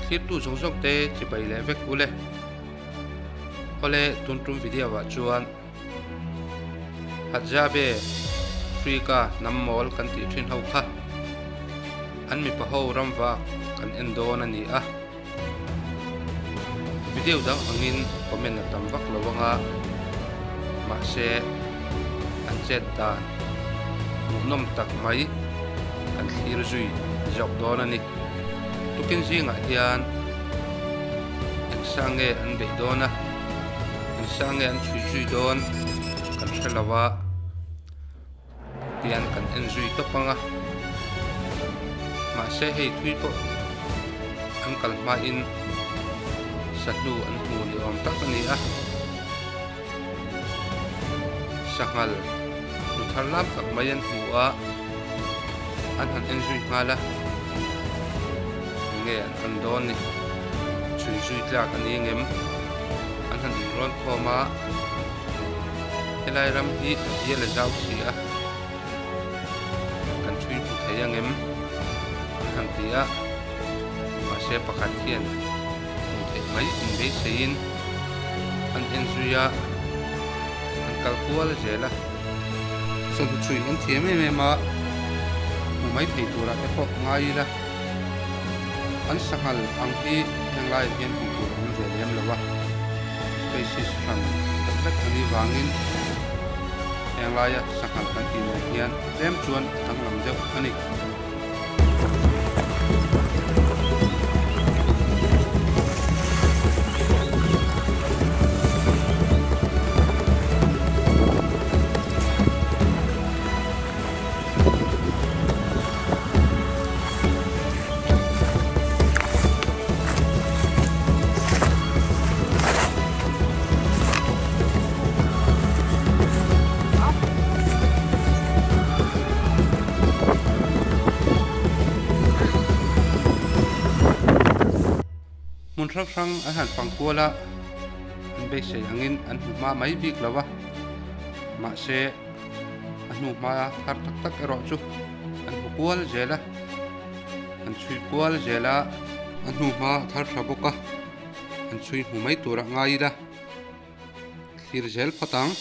Thlirtu zawng zawng te chibai leh vek ule. Awle tun tum video ah chuan Hadzabe Africa hnam mawl kan tih thin ho kha an mipa ho ramvak kan en dawn a ni a. Video dang angin comment a tam vak lo anga mahse an chet dan hmuhnawm tak mai kan thlir zui zawk dawn a ni. Tukin zingah hian engsa nge an beih dawn a, engsa nge an chhui zui dawn kan hre lo a, tian kan en zui tawp ang a. Mahse hei thui pawh an kal hmain sahnu an hmu ni awm tak a ni a. Sanghal hmu thar lam tak mai an hmu a, an han en zui nghal a, enge an han dawn ni, chhui zui tlak a ni ngem, an han inrawn khawm a, helai ram hi a bial a zau si a, kan chhui hmu thei angem an han ti a, mahse pakhat hian hmuh theih mai inbeiseiin an en zui a, an kal kual zel a. Sawmhnu chhui an thiam em em a, hmu mai thei turah te pawh ngai ila an sanghal ang hi heng laiah hian hmuh tur a awm ve lem lo a, species hran tak vek a nih vangin heng laia sanghal kan tih nen hian tlem chuan a danglam deuh a ni. Hmun hrang hrang an han fang kual a, an beisei angin an hmu hma mai bik lo a, mahse a hnu hma thar tak tak erawh chu an hmu kual zel a, an chhui kual zel a, a hnu hma thar tha bawk a, an chhui hmu mai turah ngai ila. Thlir zel phawt ang.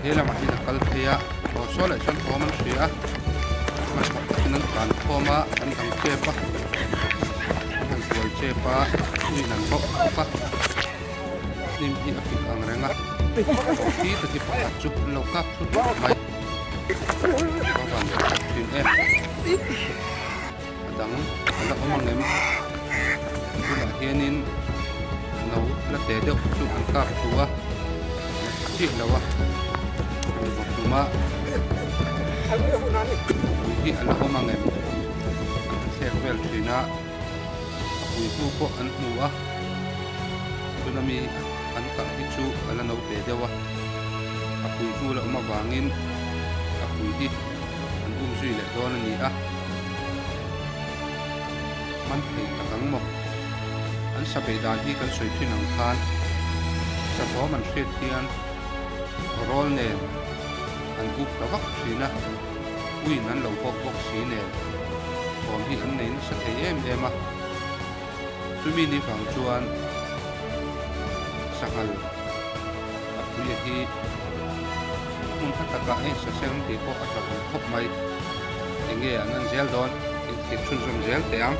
He lamah hian a kal phei a aw saw leh chuan thawm an hria a hmanhmawh takin an tlan khawm a an dang chep a an han kual chep a uiin an bawk bawk a hnim hi a pik ang reng a khi ta hi pakhat chu an lo kap thut mai a van leh tak thin em a dang a la awm ang em tunah hianin no la te deuh chu an kap thu a la tha chiah lo a an vaw hlum a ui hi a la awm ang em an han thlek vel thin a a pui hnu pawh an hmu a tuna mi an kah hi chu a la no te deuh a a pui hnu la awm avangin a pui hi an um zui leh dawn a ni a man thei tak ang maw an sa beih dan hi kan sawi thin ang khan sathawm an hriat hian rawl nen an up ta vak thin a uiin an lo bawk bawk si nen thawm hi an nei nasa thei em em a chumi ni vang chuan sanghal a puia hi hmun hla takah a insaseng tih pawh a hlauhawm khawp mai enge an en zel dawn inthlir chhunzawm zel teh ang.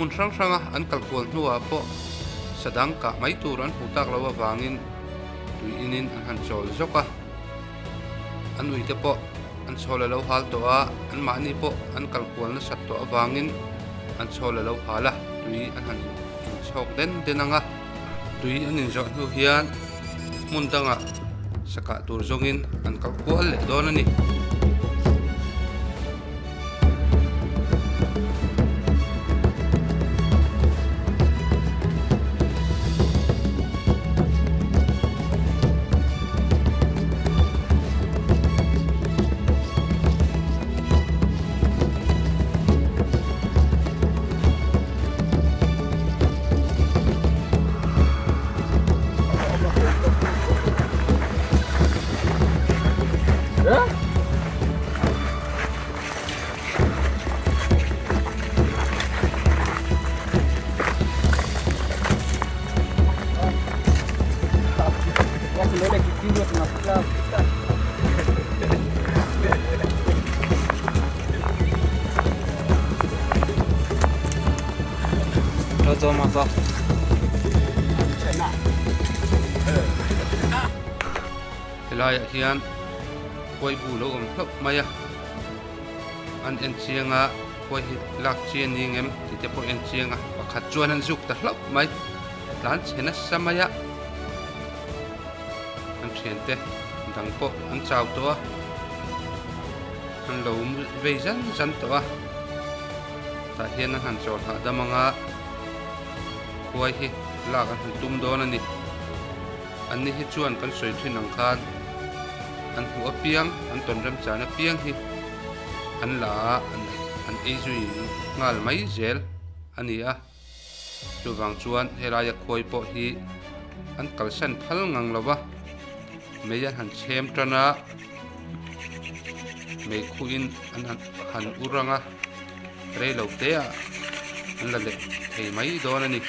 Hmun hrang hranga an kal kual hnuah pawh sadang kah mai tur an hmuh tak loh avangin tui inin an han chawl zawk a. An uite pawh an chhawl a lo hal tawh a, anmahni pawh an kal kual nasat tawh avangin an chhawl a lo hal a, tui an han inchhawk den den ang a. Tui an inzawh hnu hian hmun dangah sakah tur zawngin an kal kual leh dawn a ni. Helaiah hian khuaibu lo awm hlauh mai a, an en chiang a. Khuai hi lak chi a ni ngem tih te pawh en chiang a, pakhat chuan an zuk ta hlauh mai, tlan chhe nasa mai a, an thiante dang pawh an chau tawh a, an lo vei zan zan tawh a, tah hian an han chawl hahdam ang a, khuai hi lak an han tum dawn a ni. Anni hi chuan kan sawi thin ang khan an hmuh apiang, an tawn remchan apiang hi an la a, an ei zui nghal mai zel a ni a. Chuvang chuan helaia khuai pawh hi an kalsan phal ngang lo va, mei an han chhem tan a, mei khuhin an han ur ang a, rei lo te ah an la leh thei mai dawn a ni.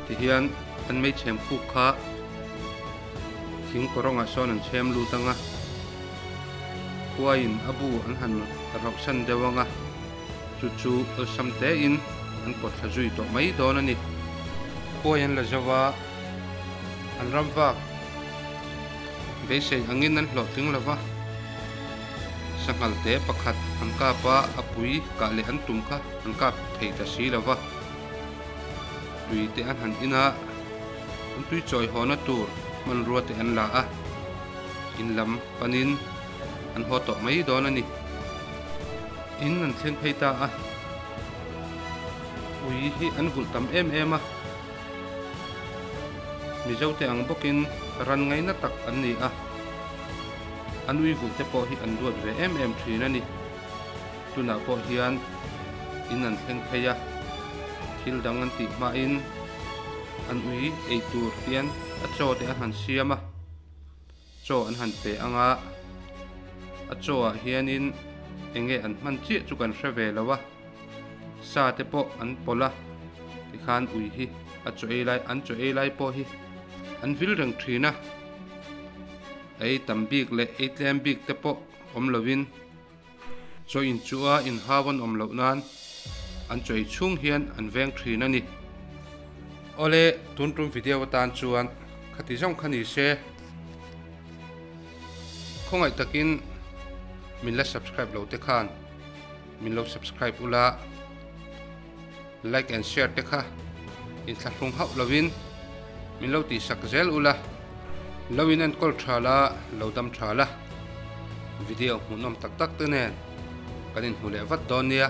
Tihian an meichhem khuk kha thing kawrawngah sawn an chhem lut ang a. Khuaiin a bu an han rauhsan deuh ang a, chu chu awlsam tein an pawt thla zui tawh mai dawn a ni. Khuai an la zo a, an ram vak beisei angin an hlawhtling lo va, sanghal te pakhat an kap a, a pui kah leh an tum kha an kap thei ta si lo va, tui te an han in a, an tui chawi hawna tur hmanrua te an la a. In lam panin an haw tawh mai dawn a ni. In an thleng phei ta a, ui hi an vulh tam em em a, Mizote ang bawkin ran ngaina tak an ni a, an ui vulh te pawh hi an duat ve em em thin a ni. Tunah pawh hian in an thleng phei a, thil dang an tih hmain an ui ei tur hian a chaw te an han siam a. Chaw an han pe ang a, a chaw ah hianin eng nge an hman chiah chu kan hre ve lo a, sa te pawh an pawlh a, tikhan ui hi a chaw ei lai an chaw ei lai pawh hi an vil reng thin a, ei tam bik leh ei tlem bik te pawh awm lovin. Chaw inchuh a inhau an awm loh nan an chaw ei chhung hian an veng thin a ni. Awle, tun tum video atan chuan khati zawng kha ni se. Khawngaih takin min la subscribe lo te khan min lo subscribe ula, like and share te kha inthlahrung hauh lovin min lo tihsak zel ula, lo in enkawl tha la, lo dam tha la, video hmuhnawm tak tak te nen kan inhmu leh vat dawn nia.